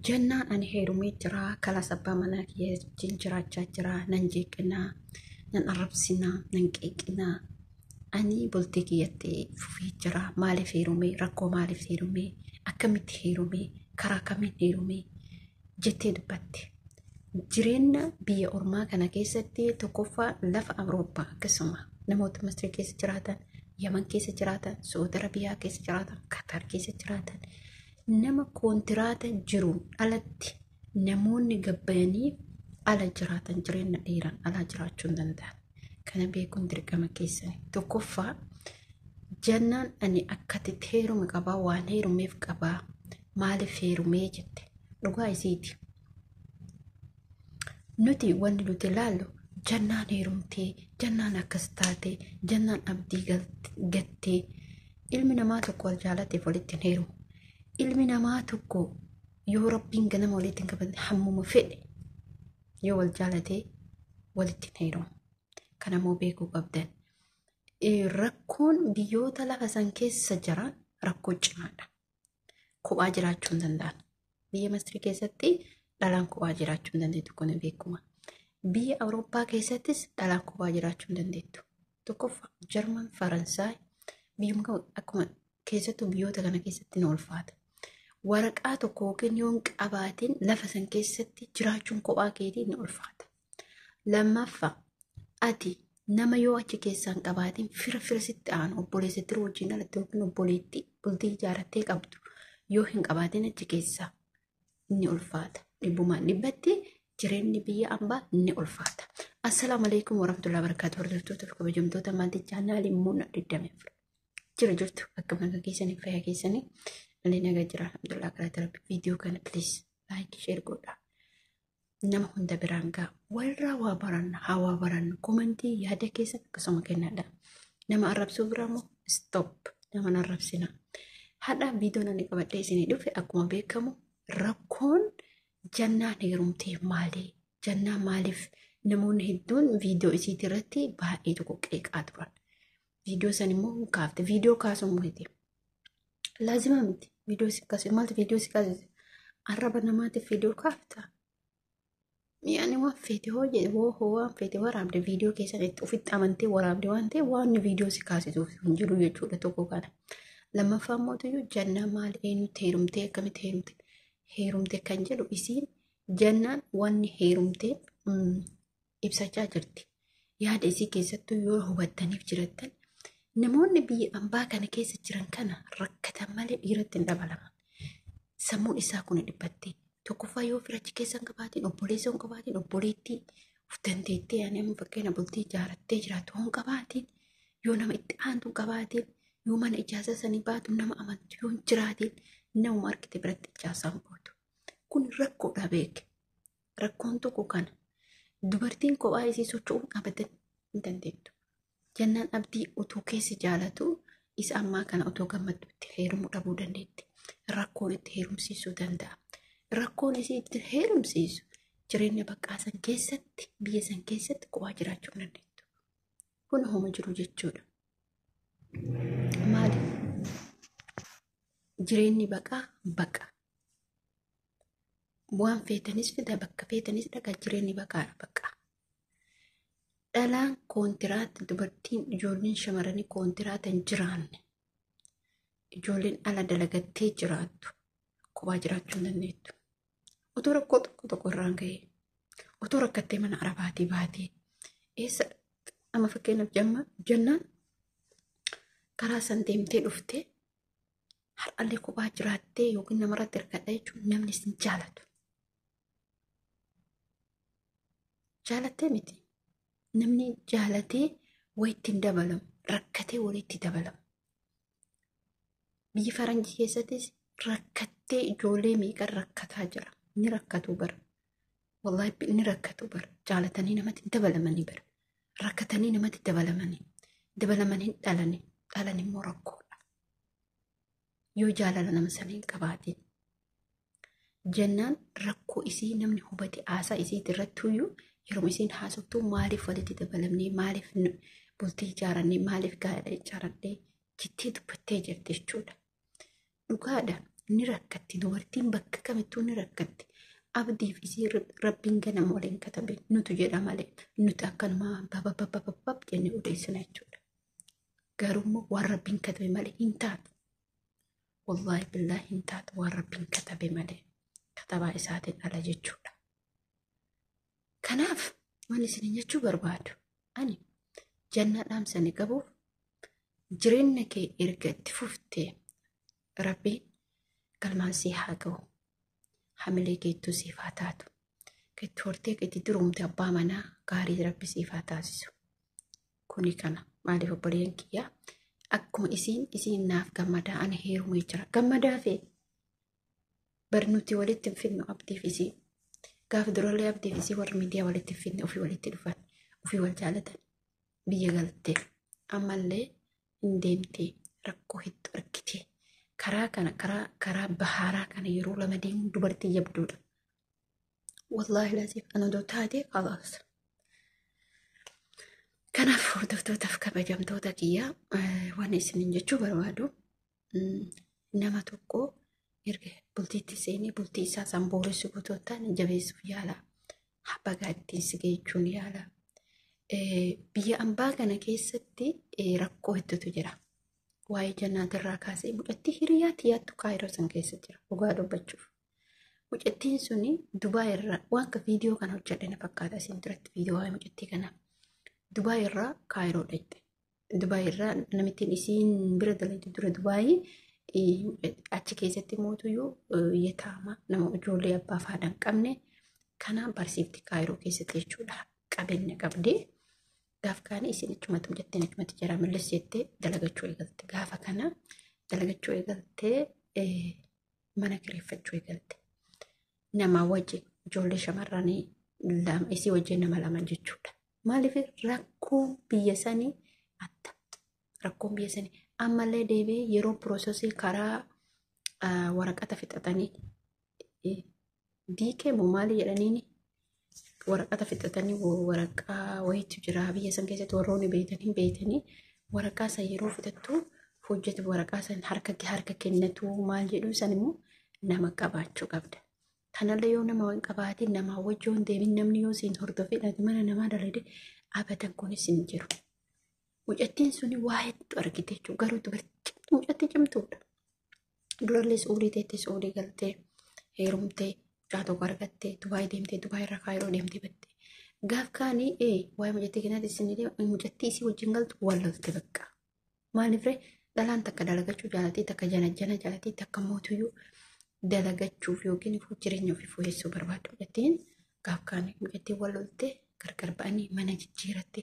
Jannaan ani heerumee jira, kalaas abbaa manaa kiyya wajjin jiraachaa jira, nan jeeqinaa, nan arrabsinaa, nan qeeqinaa. Ani bultii kiyyatti fufee jira. Maaliif heerumee? Rakkoo maaliif heerumee? Akkamitti heerumee? Karaa kamiin heerumee? Jettee dubbatte. Jireenya biyya ormaa kana keessatti tokkoffaa lafa Awurooppaa akkasuma namoota Masrii keessa jiraatan, Yaman keessa jiraatan, Saudi Arabiyaa keessa jiraatan, Qatar keessa jiraatan nama koontiraata jiruun alatti namoonni gabbayanii ala jiraatan jireenya dheeraan alaa jiraachuu hin danda'an. Kana beekuun dirqama keessani. Tokkoffaa jannaan ani akkatti heerume qabaa waan heerumeef qabaa maaliif heerumee jette dhugaa isiiti. Nuti wanni nuti ilaallu jannaan heerumtee, jannaan akkas taate, jannaan abdii gattee ilmi namaa tokko wal jaalateef walitti hin heerumu. Ilmi namaa tokko yoo rabbiin ganama walitti hin qabatin hammuma fedhe yoo wal jaalatee walitti hin heerumu. Kanammoo beekuu qabdan. Rakkoon biyyoota lafa san keessa jiran rakkoo cimaadha. Kophaa jiraachuu hin danda'an. Biyya Masrii keessatti dhalaan kophaa jiraachuu hin dandeettu kun beekuma. Biyya Awurooppaa keessattis dhalaan kophaa jiraachuu hin dandeettu. Tokkoffaa Jarman, Faransaay biyyuma akkuma keessattuu biyyoota kana keessatti ni ulfaata. Waraqaa tokko yookiin yoo hin qabaatin lafa san keessatti jiraachuun kophaa keetii ni ulfaata. Lammaffaa ati nama yoo achi keessaa hin qabaatin fira fira sitti aanu obboleessa tiruu wajjin dhalatte yookiin obboleettii bultii ijaarrattee qabdu yoo hin qabaatin achi keessaa ni ulfaata. Dhibbumaan dhibbatti jireenyi biyya ambaa ni ulfaata. Assalaamu alaikum warahmatullahi wabarakatuh. Hordoftoota fi kabajamtoota maatii chaanaalii Muuna 24. Jira jirtu akkam nagaa keessanii fayyaa keessanii malee nagaa jira alhamdulillah galata rabbi. Viidiyoo kana please like share godhaa. Nama hunda biraan ga'a. Walirraa waa baranna haa waa barannu. Komentii yaada keessan akkasuma kennadha. Nama arrabsuu biraa immoo stop nama hin arrabsina. Hadha viidiyoon ani qabadhee isinii dhufe akkuma beekamu rakkoon jannaan heerumtee maali? Jannaan maaliif namoonni hedduun viidiyoo isiitii irratti baay'ee tokko qeeqaa turan. Viidiyoo san immoo hin kaafte. Viidiyoo kaasuun miti. Laazima miti. Viidiyoo si kaase maaltu viidiyoo si kaasise? Arraba namaatiif viidiyoo kaafta. Mi'aani waan feete hoo jedhe hoo hoo waan feete waraabde viidiyoo keessan itti ofitti amantee waraabde waan ta'eef waan viidiyoo si kaasisuuf hin jiru jechuudha tokko kana. Lammaffaa immoo tuyyuu jannaa maal eenyutti heerumtee akkamitti heerumte heerumte kan jedhu isiin jannaan wanni heerumtee ibsachaa jirti. Yaada isii keessattuu yoo hubattaniif jirattan namoonni biyya ambaa kana keessa jiran kana rakkatan malee dhiiratti hin dabalaman. Sammuun isaa kun dhiphattee tokkoffaa yoo firachi keessa hin qabaatin obboleessa hin qabaatin obboleettii of dandeettee ani amma fakkeenya bultii ijaarattee jiraattu hin qabaatin yoo nama itti aantu hin qabaatin yoo mana ijaarsa sanii baatu nama amantu yoo hin jiraatin namuma argite biratti ijaarsa hin gootu. Kun rakkoodha beeke. Rakkoon tokko kana. Dubartiin kophaa isii socho'uun abadan hin dandeettu. Jannaan abdii utuu keessa jaalatu isa ammaa kana utuu gammaddu itti heerumuu dhabuu dandeetti. Rakkoon itti heerumsiisuu danda'a. Rakkoon isii itti heerumsiisu jireenya baqqaa san keessatti biyya san keessatti kophaa jiraachuu hin dandeettu. Kun homa jiru jechuudha. Maali? Jireenyi baqaa baqa. Waan feetanis fida bakka feetanis dhaqa jireenyi baqaadha baqa. Dhalaan koontiraata dubartiin ijoolleen shamarranii koontiraata hin jiraanne ijoolleen ala dalagattee jiraattu kophaa jiraachuu hin dandeettu. Otoo rakkoo tokko tokko irraan ga'ee otoo rakkattee mana arabaatii baatee eessa amma fakkeenyaaf jamma jennaan karaa san deemtee dhuftee har'allee kophaa jiraattee yookiin namarratti hirkadha jechuun namni sin jaalatu. Jaalattee miti. Namni jaalatee wayitti hin dabalamu. Rakkatee walitti dabalamu. Biyya faranjii keessattis rakkattee ijoollee meeqa rakkataa jira. Ni rakkatu bara. Wallaahi ni rakkatu bara. Jaalatanii namatti hin dabalamanii bara. Rakkatanii namatti dabalamanii. Dabalamanii hin dhalani. Dhalan immoo rakkoodha. Yoo jaalala nama sanii hin qabaatin. Jennaan rakkoo isii namni hubate haasaa isiiti irrattuyyuu yeroo isiin haasoftu maaliif walitti dabalamnee maaliif bultii ijaarannee maaliif gaa'ela ijaarannee jettee dubbattee jirti jechuudha. Dhugaadha. Ni rakkatti dubartiin bakka kamittuu ni rakkatti. Abdiif isii rabbiin ganama waliin katabe nutu jedha malee nuti akkanumaa bababababab jennee odeessina jechuudha. Garuu waan rabbiin katabe malee hin taatu. Wallaahi billaahi hin taatu waan rabbiin katabe malee katabaa isaatiin ala jechuudha. Kanaaf waan isin jechuu barbaadu ani jannaa dhaamsanii qabuuf jireenya kee erga itti fuftee rabbiin galmaan sii haa ga'u. Hamilee keettuu siif haa taatu. Keetti hortee keetti duroomte abbaa manaa gaarii rabbi siif haa taasisu. Kuni kana maaliif obboleeyyan kiyyaa akkuma isiin naaf gammadaa ani heerumee jira. Gammadaa fee bar nuti walitti hin fidnu abdiif isii. Gaafa durallee abdiif isii warri miidiyaa walitti hin fidne ofii walitti dhufan ofii wal jaalatan biyya galtee ammallee hin deemtee rakkoo hedduu argitee. Karaa kana karaa bahaaraa kana yeroo lama deemuun dubartii jabduudha. Wallaahi laziif ana odoo taate khalaas. Kanaaf hordoftootaaf kabajamtoota kiyyaa waan isiniin jechuu barbaadu nama tokko erga bultiitti seenee bultii isaa san booressuu otoo hin taane jabeessuuf yaala. Bagaa ittiin si geechuun yaala. Biyya ambaa kana keessatti rakkoo hedduutu jira. Waa'ee jannaatirraa kaasee mucattii hiriyaa tiyyaattu kaayiroo san keessa jira dhugaa dubbachuuf. Mucattiin suni Dubaay irraa waan akka viidiyoo kana hojjedhe na fakkaata isin duratti viidiyoo waa'ee mucattii kanaa. Dubaay irraa kaayiroo dhaqxe. Dubaay irraa namittiin isiin bira dalagdu dura Dubaayii achi keessatti mootuyyuu yetaama nama ijoollee abbaa fi haadha hin qabne kana barsiifti kaayiroo keessatti jechuudha. Qabeenya qabdee. Gaaf kaanii isin achumatti mucattiin achumatti jara millis jettee dalagachuu eegalte. Gaafa kana dalagachuu eegaltee mana kireeffachuu eegalte. Namaa wajjin ijoollee shamarranii lama isii wajjin nama lama jechuudha. Maaliif rakkoon biyya sanii adda. Rakkoon biyya sanii ammallee deebi'ee yeroo piroosesii karaa waraqata fixatanii diikee moo maali jedhaniini waraqata fixatanii waraqaa wayiitu jira biyya san keessatti warroonni beeytanii beeytanii waraqaa san yeroo fixattu hojjetu waraqaa san harka kennatu maal jedhu san immoo nama qabaachuu qabda. Kanallee yoo nama hin qabaatin namaa wajjin hin deemin namni yoo siin hordofee ati mana namaa dalagde abadan kunis hin jiru. Mucattiin suni waa hedduu argite jechuudha. Garuu dubartii mucattii cimtuudha. Durallee suudii teettee suudii galtee heerumtee mucaa tokko argattee Dubaay deemtee Dubaay irraa Kaayiroo deemtee batte. Gaaf kaanii waa'ee mucattii kanaatti isin mucattii isii wajjin galtu wal lolte bakka. Maaliif ree dhalaan takka dalagachuu jaalatee takka jana jaalatee takka mootuyyuu dalagachuuf yookiin jireenya ofii fooyyessuu barbaaddu. Mucattiin gaaf kaanii mucattiin wal loltee gargar ba'anii mana jijjiiratte.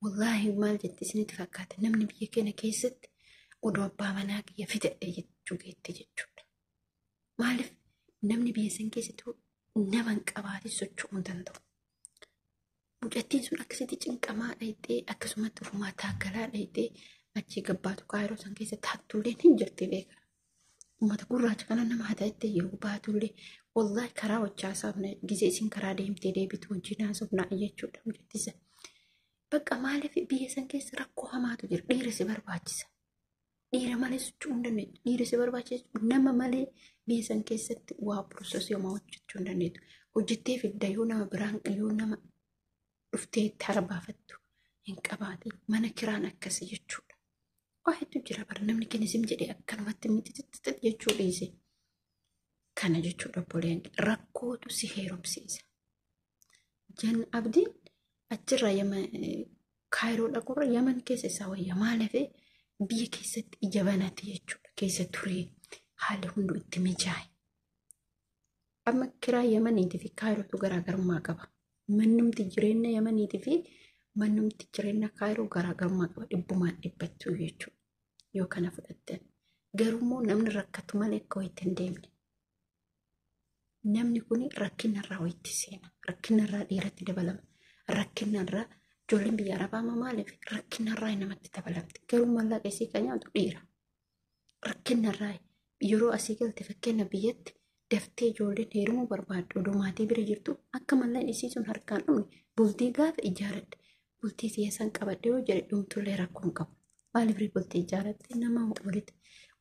Wallaahi maal jetti isinitti fakkaata namni biyya keenya keessatti oduu abbaa manaa kiyya fidadhe jechuu geette jechuudha. Maaliif namni biyya san keessatti nama hin qabaatin socho'uu hin danda'u. Mucattiin sun akkasitti cinqamaa dhayxee akkasumatti ofumaa taaggalaa dhayxee achii gabbaatu kaayiroo san keessatti hattulleen hin jirti beeka. Uummata gurraacha kana nama hata jettee yeroo baatullee wallaahi karaa wajjin haasofna gizee isin karaa deemtee deebitu wajjin haasofna jechuudha mucattiisa. Bakka maaliif biyya san keessa rakkoo hamaatu jira dhiira si barbaachisa. Dhiira malee socho'uu hin dandeettu. Dhiira si barbaachisa nama malee biyya san keessatti waa piroosesii homaa hojjechuu hin dandeettu. Hojjettee fidda yoo nama biraan yoo nama dhuftee itti hara baafattu hin qabaatin mana kiraan akkasii jechuudha. Waa hedduu jira bara namni keenya sim jedhee akkanumatti miti jechuu dhiise. Kana jechuudha obboleen rakkootu si heerumsiisa. Jan abdiin achirraa kaayiroo dhaqurra yaman keessa isaa wayya maaliif biyya keessatti ija banate jechuudha keessa turee haalli hunduu itti mijaa'e. Amma kiraa yamaniitii fi kaayirootu garaagarummaa qaba. Mannumti jireenya yamaniitii fi mannumti jireenya kaayiroo garaagarummaa qaba dhibbumaan dhibbattuu jechuudha. Yoo kana fudhattan garuu namni rakkatu malee akka wayitti hin deemne. Namni kun rakkinarraa wayitti seena. Rakkinarraa dhiiratti dabalama. Rakkinarraa ijoolleen biyya arabaa maaliif rakkinarraa namatti dabalamti. Garuu mallaqa isii kan nyaatu dhiira. Rakkinarraa yeroo asii galte fakkeenya biyyatti daftee ijoolleen heerumuu barbaaddu oduu maatii bira jirtu akka mallaqni isii sun harkaan dhumne bultii gaafa ijaaradhe bultii siyaasan qabadhe yoo jedhe dhumtullee rakkoo hin qabu. Maaliif bultii ijaaratte nama walitti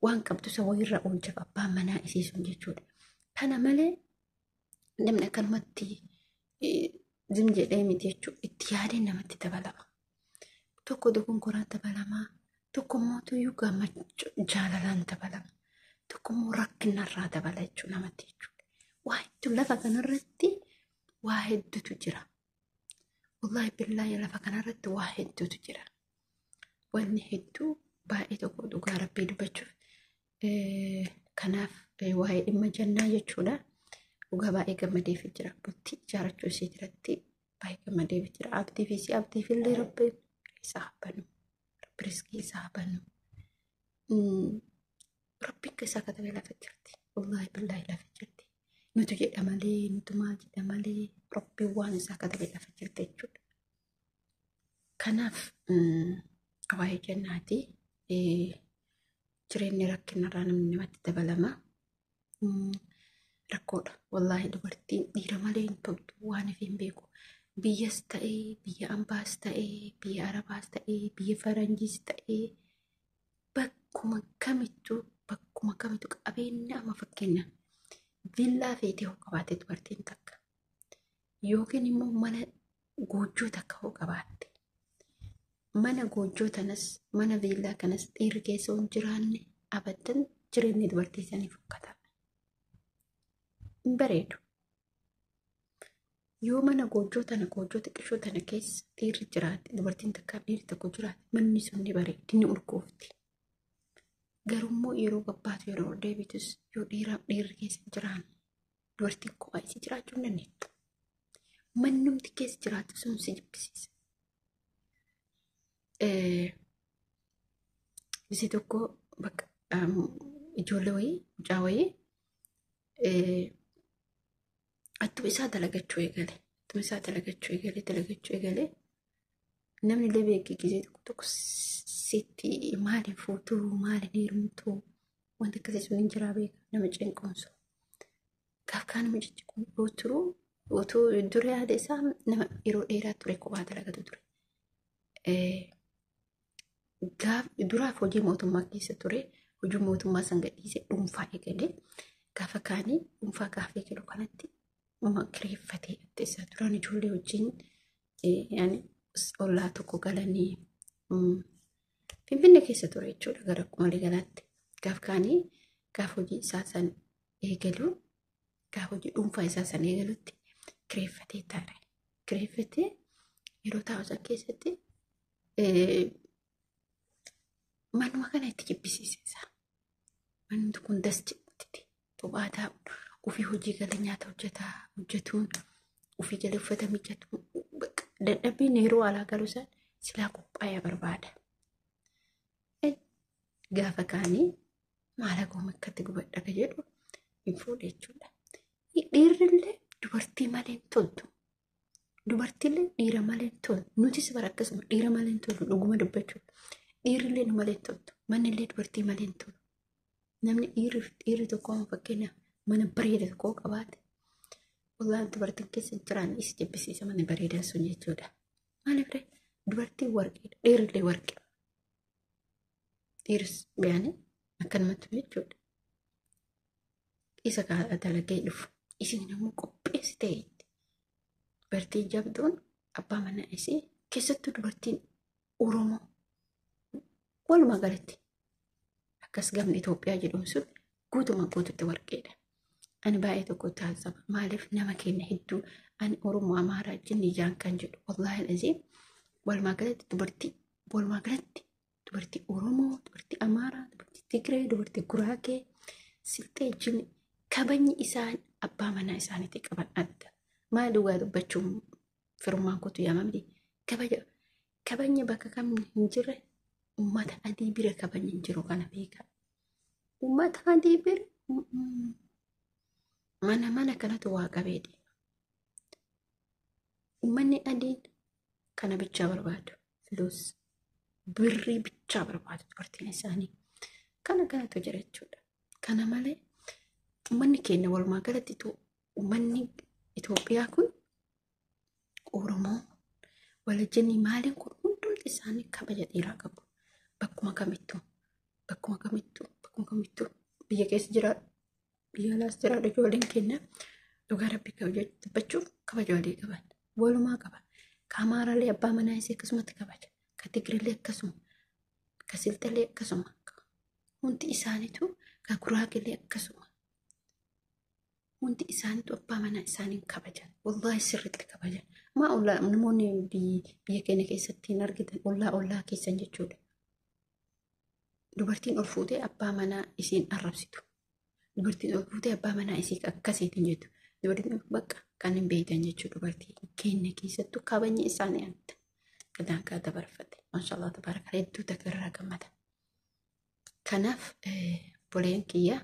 Waan qabdu isa wayirra oolchaaf abbaan manaa isii sun jechuudha. Kana malee namni akkanumatti zim jedhee miti jechuudha. Itti yaadee namatti dabalama. Tokko dogongoraan dabalamaa, tokko immoo tuyyuu gammachuu jaalalaan dabalama. Tokko immoo rakkinarraa dabala jechuudha namatti jechuudha. Waa hedduu lafa kanarratti waa hedduutu jira. Wallaahi billaahi lafa kanarratti waa hedduutu jira. Wanni hedduu baay'ee tokko dhugaa rabbii dubbachuuf. Kanaaf waa'ee dhimma jannaa jechuudha. Dhugaa baay'ee gammadeef jira. Bultii ijaarrachuu ishee irratti baay'ee gammadeef jira. Abdii fi si abdiif illee rabbi isaa banu. Rabbi riskii isaa banu. Rabbiin keessaa katabee lafa jirti. Wallaahi billaahi lafa jirti. Nutu jedha malee, nutu maal jedha malee, rabbiin waan isaa katabee lafa jirti jechuudha. Kanaaf waa'ee jannaati. Jireenyi rakkinarraa namni namatti dabalama. Rakkoodha. Wallaahi dubartiin dhiira malee hin toltu waan ifee hin beeku. Biyyas ta'ee, biyya ambaas ta'ee, biyya arabaas ta'ee, biyya faranjiis ta'ee bakkuma kamittuu bakkuma kamittuu qabeenya amma fakkeenya villaa feetee hoo qabaatte dubartiin takka yookiin immoo mana goojjoo takka hoo qabaatte mana goojjoo tanas mana villaa kanas dhiirri keessa hin jiraanne abadan jireenyi dubartii sanii fokkataa hin bareedu. Yoo mana goojjoo tana goojjoo xiqqishoo tana keessa dhiirri jiraate dubartiin takkaaf dhiirri tokko jiraate manni sun ni bareedi ni urgoofti. Garummoo yeroo gabbaatu yeroo deebitus yoo dhiiraaf dhiirri keessa hin jiraanne dubartiin kophaa isii jiraachuu hin dandeettu. Mannumti keessa jiraattu sun si jibbisiisa. Bisi tokko bakka ijoollee wayii mucaa wayii attuma isaa dalagachuu eegale. Attuma isaa dalagachuu eegale dalagachuu eegale. Namni illee beekee gisee tokko tokko sitti maaliin fuutuu maaliin heerumtuu wanta akkasii sun hin jiraa beeka nama cinqoomsu. Gaaf kaan nama jijjiiru yoo turu utuu dura yaada isaa nama yeroo dheeraa ture kophaa dalagatu ture. Gaaf duraaf hojii mootummaa keessa ture hojii mootummaa san gadhiisee dhuunfaa eegale. Gaafa kaanii dhuunfaa gaafa eegalu kanatti kireeffatee itti isaa duraan ijoollee wajjin ollaa tokko galanii Finfinnee keessa ture jechuudha gara waliigalaatti. Gaaf kaanii gaaf hojii isaa san eegalu gaaf hojii dhuunfaa isaa san eegalutti kireeffatee taa'e. Kireeffatee yeroo taa'u san keessatti manuma kana itti jibbisiise isaa. Manni kun das jedhutti boba'aa taa'u ofii hojii galee nyaata hojjetaa hojjetuun ofii galee uffata miiccatuun dadhabbiin yeroo alaa galu san silaa qophaa'ee barbaada. Gaafa kaanii maala gooma akkatti gubadha ka jedhu hin fuudhe jechuudha. Dhiirrillee dubartii malee hin toltu. Dubartiillee dhiira malee hin toltu. Nutis bara akkasuma dhiira malee hin toltu dhuguma dubbachuuf. Dhiirrillee nu malee hin toltu. Mannillee dubartii malee hin tolu. Namni dhiirri dhiirri tokko amma fakkeenyaaf mana bareeda tokko qabaate. Wallaahi dubartiin keessa hin jiraanne isa jibbisiisa mana bareedaa sun jechuudha. Maaliif ree dubartiin warqeedha dhiirrillee warqee. Dhiiris yaani akkanumatti jechuudha. Isa kaadha dalagee dhufu isin immoo qopheessitee dubartiin jabduun abbaa manaa isii keessattuu dubartiin Oromoo walumaa galatti akkas gamni Itoophiyaa jedhamu sun guutumaa guututti warqeedha. Ani baay'ee tokko taasisama. Maaliif nama keenya hedduu ani Oromoo Amaaraa jinni jaan kan jedhu wallaahi lazii walumaa galatti dubartii walumaa galatti dubartii Oromoo, dubartii Amaaraa, dubartii Tigree, dubartii Guraagee, Silxee jinni kabajni isaan abbaa manaa isaaniitti qaban adda. Maal dhugaa dubbachuun firummaan kootu yaamamti. Kabaja kabajni bakka kam hin jirre uummata adii bira kabajni hin jiru kana beekaa. Uummata adii bira mana mana kanatu waa qabee deema. Uummanni adiin kana bichaa barbaadu. Filuus birrii bichaa barbaadu dubartiin isaanii. Kana kanatu jira jechuudha. Kana malee uummanni keenya walumaa galatti uummanni Itoophiyaa kun Oromoo walajjinni maaliin kun hundumti isaanii kabaja dhiiraa qabu. Bakkuma kamittuu bakkuma kamittuu Bakkuma kamittuu biyya keessa jiraadhu, biyya alaas jiraadhu, ijoolleen keenya dhugaa rabbii dubbachuuf kabaja walii qaban. Walumaa qaban. Ka Amaaraallee abbaa manaa isii akkasumatti kabaja. Ka Tigirillee akkasuma. Ka Silxillee akkasuma. Hundi isaaniitu, ka Guraagillee akkasuma. Hundi isaaniitu abbaa manaa isaanii kabajan. Wallaahi sirriitti kabajan. Maa ollaa namoonni biyya keenya keessatti hin argitan, ollaa ollaa keessan jechuudha. Dubartiin ol fuutee abbaa manaa isiin arrabsitu. Dubartiin ol fuutee abbaa manaa isii akkasiitiin jettu. Dubartiin bakka kan hin beektan jechuudha, dubartii keenya keessattuu kabajni isaanii adda. Daangaa dabarfate. Maashaallah tabaaraka, hedduu takka irraa gammada. Kanaaf boleen kiyya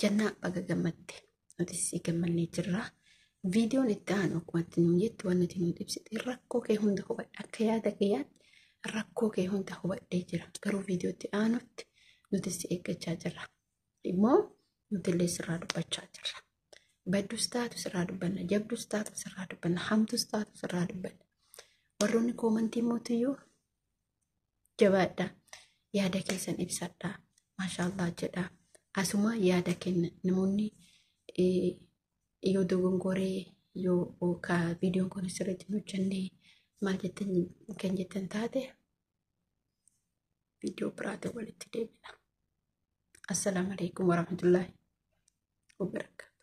Jannaa, baga gammadde. Nuti si gammannee jirra. Viidiyoon itti aanu akkuma itti nuun jettu, waan nuti nuun ibsite, rakkoo kee hunda hubadhe, akka yaada kiyyaatti rakkoo kee hunda hubadhee jira. Garuu viidiyoo itti aanutti nuti si eeggachaa jirra. Immoo nuti illee sirraa dubbachaa jirra. Baddus taatu sirraa dubbanna, jabdus taatu sirraa dubbanna, hamtus taatu sirraa dubbanna. Warroonni koomantii mootiyyuu jabaadha. Yaada keessan ibsadha. Maashaallah jedha. Asuma yaada kenna. Namoonni yoo dogongoree, yoo ka viidiyoon kun sirriitti hin hojjenne maal jettan kan jettan taate, viidiyoo biraatiin walitti deebina. Assalaamu alaikum warahmatullaahi wabarakaatu.